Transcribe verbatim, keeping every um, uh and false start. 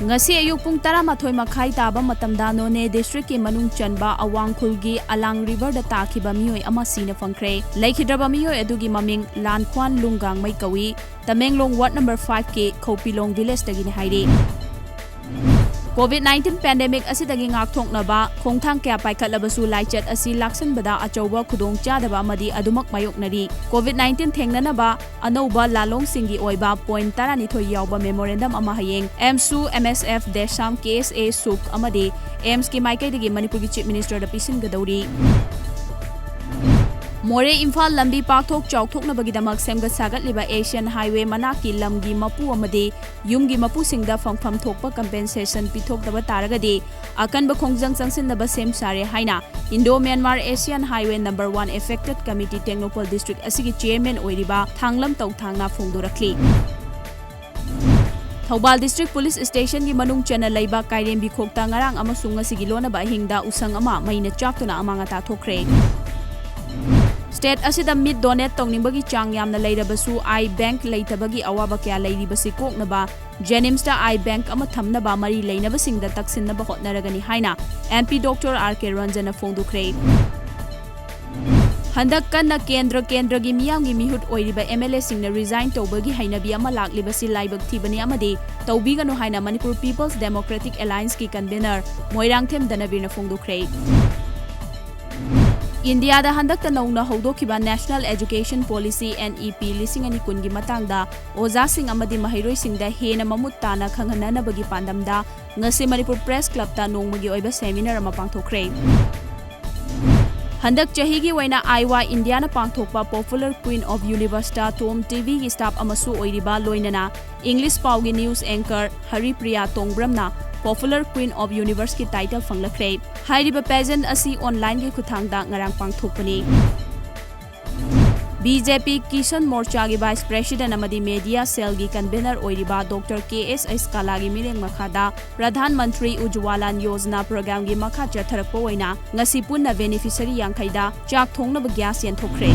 ꯉꯁꯤ ꯑꯌꯨꯛ ꯄꯨꯡ ꯇꯔꯥꯃꯥꯊꯣꯏ ꯃꯈꯥꯏ ꯇꯥꯕ ꯃꯇꯝꯗ ꯅꯣꯅꯦ district ꯀꯤ ꯃꯅꯨꯡ ꯆꯟꯕ ꯑꯋꯥꯡ ꯈꯨꯜꯒꯤ ꯑꯂꯥꯡ river ꯗ ꯇꯥꯈꯤꯕ ꯃꯤꯑꯣꯏ ꯑꯃ ꯁꯤꯅ ꯐꯪꯈ꯭ꯔꯦ꯫ ꯂꯩꯈꯤꯗ꯭ꯔꯕ ꯃꯤꯑꯣꯏ ꯑꯗꯨꯒꯤ ꯃꯃꯤꯡ ꯂꯥꯟꯈ꯭ꯋꯥꯟ ꯂꯨꯡꯒꯥꯡꯃꯩ ꯀꯧꯏ꯫ ꯇꯃꯦꯡꯂꯣꯡ ward number five ꯀꯤ ꯈꯧꯄꯤꯂꯣꯡ village ꯇꯒꯤꯅꯤ ꯍꯥꯏꯔꯤ꯫ COVID nineteen pandemic ꯑꯁꯤꯗꯒꯤ ꯉꯥꯛꯊꯣꯛꯅꯕ ꯈꯣꯡꯊꯥꯡ ꯀꯌꯥ ꯄꯥꯏꯈꯠꯂꯕꯁꯨ ꯂꯥꯏꯆꯠ ꯑꯁꯤ ꯂꯥꯛꯁꯤꯟꯕꯗ ꯑꯆꯧꯕ ꯈꯨꯗꯣꯡꯆꯥꯗꯕ ꯑꯃꯗꯤ ꯑꯗꯨꯃꯛ ꯃꯥꯌꯣꯛꯅꯔꯤ꯫ COVID nineteen ꯊꯦꯡꯅꯅꯕ ꯑꯅꯧꯕ ꯂꯥꯂꯣꯡꯁꯤꯡꯒꯤ ꯑꯣꯏꯕ point ꯇꯔꯥꯅꯤꯊꯣꯏ ꯌꯥꯎꯕ memorandum ꯑꯃ ꯍꯌꯦꯡ AMSU, MSF, DESAM, KSA, SUK ꯑꯃꯗꯤ AIIMS ꯀꯤ ꯃꯥꯏꯀꯩꯗꯒꯤ ꯃꯅꯤꯄꯨꯔꯒꯤ Chief Minister ꯗ ꯄꯤꯁꯤꯟꯒꯗꯧꯔꯤ꯫ ꯃꯣꯔꯦ ꯏꯝꯐꯥꯜ ꯂꯝꯕꯤ ꯄꯥꯛꯊꯣꯛ ꯆꯥꯎꯊꯣꯛꯅꯕꯒꯤꯗꯃꯛ ꯁꯦꯝꯒꯠ ꯁꯥꯒꯠꯂꯤꯕ Asian Highway ꯃꯅꯥꯛꯀꯤ ꯂꯝꯒꯤ ꯃꯄꯨ ꯑꯃꯗꯤ ꯌꯨꯝꯒꯤ ꯃꯄꯨꯁꯤꯡꯗ ꯐꯪꯐꯝ ꯊꯣꯛꯄ compensation ꯄꯤꯊꯣꯛꯇꯕ ꯇꯥꯔꯒꯗꯤ ꯑꯀꯟꯕ ꯈꯣꯡꯖꯪ ꯆꯪꯁꯤꯟꯅꯕ ꯁꯦꯝ ꯁꯥꯔꯦ ꯍꯥꯏꯅ Indo Myanmar Asian Highway number one affected committee Tengnoupal district ꯑꯁꯤꯒꯤ chairman ꯑꯣꯏꯔꯤꯕ ꯊꯥꯡꯂꯝ ꯇꯧꯊꯥꯡꯅ ꯐꯣꯡꯗꯣꯔꯛꯂꯤ꯫ ꯊꯧꯕꯥꯜ district police station ꯒꯤ ꯃꯅꯨꯡ ꯆꯟꯅ ꯂꯩꯕ ꯀꯥꯏꯔꯦꯝꯕꯤ ꯈꯣꯛꯇ ꯉꯔꯥꯡ ꯑꯃꯁꯨꯡ ꯉꯁꯤꯒꯤ ꯂꯣꯟꯅꯕ ꯑꯍꯤꯡꯗ ꯎꯁꯪ ꯑꯃ ꯃꯩꯅ ꯆꯥꯛꯇꯨꯅ ꯑꯃꯥꯡ ꯑꯇꯥ ꯊꯣꯛꯈ꯭ꯔꯦ꯫ State ꯑꯁꯤꯗ ꯃꯤꯠ donate ꯇꯧꯅꯤꯡꯕꯒꯤ ꯆꯥꯡ ꯌꯥꯝꯅ ꯂꯩꯔꯕꯁꯨ eye bank ꯂꯩꯇꯕꯒꯤ ꯑꯋꯥꯕ ꯀꯌꯥ ꯂꯩꯔꯤꯕꯁꯤ ꯀꯣꯛꯅꯕ JNIMS ꯇ eye bank ꯑꯃ ꯊꯝꯅꯕ ꯃꯔꯤ ꯂꯩꯅꯕꯁꯤꯡꯗ ꯇꯛꯁꯤꯟꯅꯕ ꯍꯣꯠꯅꯔꯒꯅꯤ ꯍꯥꯏꯅ MP Doctor R K ꯔꯟꯖꯟꯅ ꯐꯣꯡꯗꯣꯛꯈ꯭ꯔꯦ꯫ ꯍꯟꯗꯛ ꯀꯟꯅ ꯀꯦꯟꯗ꯭ꯔ ꯀꯦꯟꯗ꯭ꯔꯒꯤ ꯃꯤꯌꯥꯝꯒꯤ ꯃꯤꯍꯨꯠ ꯑꯣꯏꯔꯤꯕ MLA ꯁꯤꯡꯅ resign ꯇꯧꯕꯒꯤ ꯍꯩꯅꯕꯤ ꯑꯃ ꯂꯥꯛꯂꯤꯕꯁꯤ ꯂꯥꯏꯕꯛ ꯊꯤꯕꯅꯤ ꯑꯃꯗꯤ ꯇꯧꯕꯤꯒꯅꯨ ꯍꯥꯏꯅ Manipur People's Democratic Alliance ꯀꯤ convener ꯃꯣꯏꯔꯥꯡꯊꯦꯝ ꯙꯅꯕꯤꯔꯅ ꯐꯣꯡꯗꯣꯛꯈ꯭ꯔꯦ꯫ ꯏꯟꯗꯤꯌꯥꯗ ꯍꯟꯗꯛꯇ ꯅꯧꯅ ꯍꯧꯗꯣꯛꯈꯤꯕ National Education Policy, NEP, ꯂꯤꯁꯤꯡ ꯑꯅꯤ ꯀꯨꯟꯒꯤ ꯃꯇꯥꯡꯗ ꯑꯣꯖꯥꯁꯤꯡ ꯑꯃꯗꯤ ꯃꯍꯩꯔꯣꯏꯁꯤꯡꯗ ꯍꯦꯟꯅ ꯃꯃꯨꯠ ꯇꯥꯅ ꯈꯪꯍꯟꯅꯅꯕꯒꯤ ꯄꯥꯟꯗꯝꯗ ꯉꯁꯤ ꯃꯅꯤꯄꯨꯔ Press Club ꯇ ꯅꯣꯡꯃꯒꯤ ꯑꯣꯏꯕ seminar ꯑꯃ ꯄꯥꯡꯊꯣꯛꯈ꯭ꯔꯦ꯫ ꯍꯟꯗꯛ ꯆꯍꯤꯒꯤ ꯑꯣꯏꯅ ꯑꯥꯏꯋꯥ ꯏꯟꯗꯤꯌꯥꯅ ꯄꯥꯡꯊꯣꯛꯄ Popular Queen of Universe ꯇ Tom TV ꯒꯤ staff ꯑꯃꯁꯨ ꯑꯣꯏꯔꯤꯕ ꯂꯣꯏꯅꯅ English ꯄꯥꯎꯒꯤ news anchor Haripriya ꯇꯣꯡꯕ꯭ꯔꯝꯅ Popular Queen of Universe ꯀꯤ title ꯐꯪꯂꯛꯈ꯭ꯔꯦ꯫ ꯍꯥꯏꯔꯤꯕ pageant ꯑꯁꯤ online ꯒꯤ ꯈꯨꯠꯊꯥꯡꯗ ꯉꯔꯥꯡ ꯄꯥꯡꯊꯣꯛꯄꯅꯤ꯫ BJP Kisan Morcha ꯒꯤ Vice President ꯑꯃꯗꯤ Media Cell ꯒꯤ convener ꯑꯣꯏꯔꯤꯕ Doctor K S Eskala ꯒꯤ ꯃꯤꯠꯌꯦꯡ ꯃꯈꯥꯗ Pradhan Mantri Ujjwalan Yojana program ꯒꯤ ꯃꯈꯥ ꯆꯠꯊꯔꯛꯄ ꯑꯣꯏꯅ ꯉꯁꯤ ꯄꯨꯟꯅ beneficiary ꯌꯥꯡꯈꯩꯗ ꯆꯥꯛ ꯊꯣꯡꯅꯕ gas ꯌꯦꯟꯊꯣꯛꯈ꯭ꯔꯦ꯫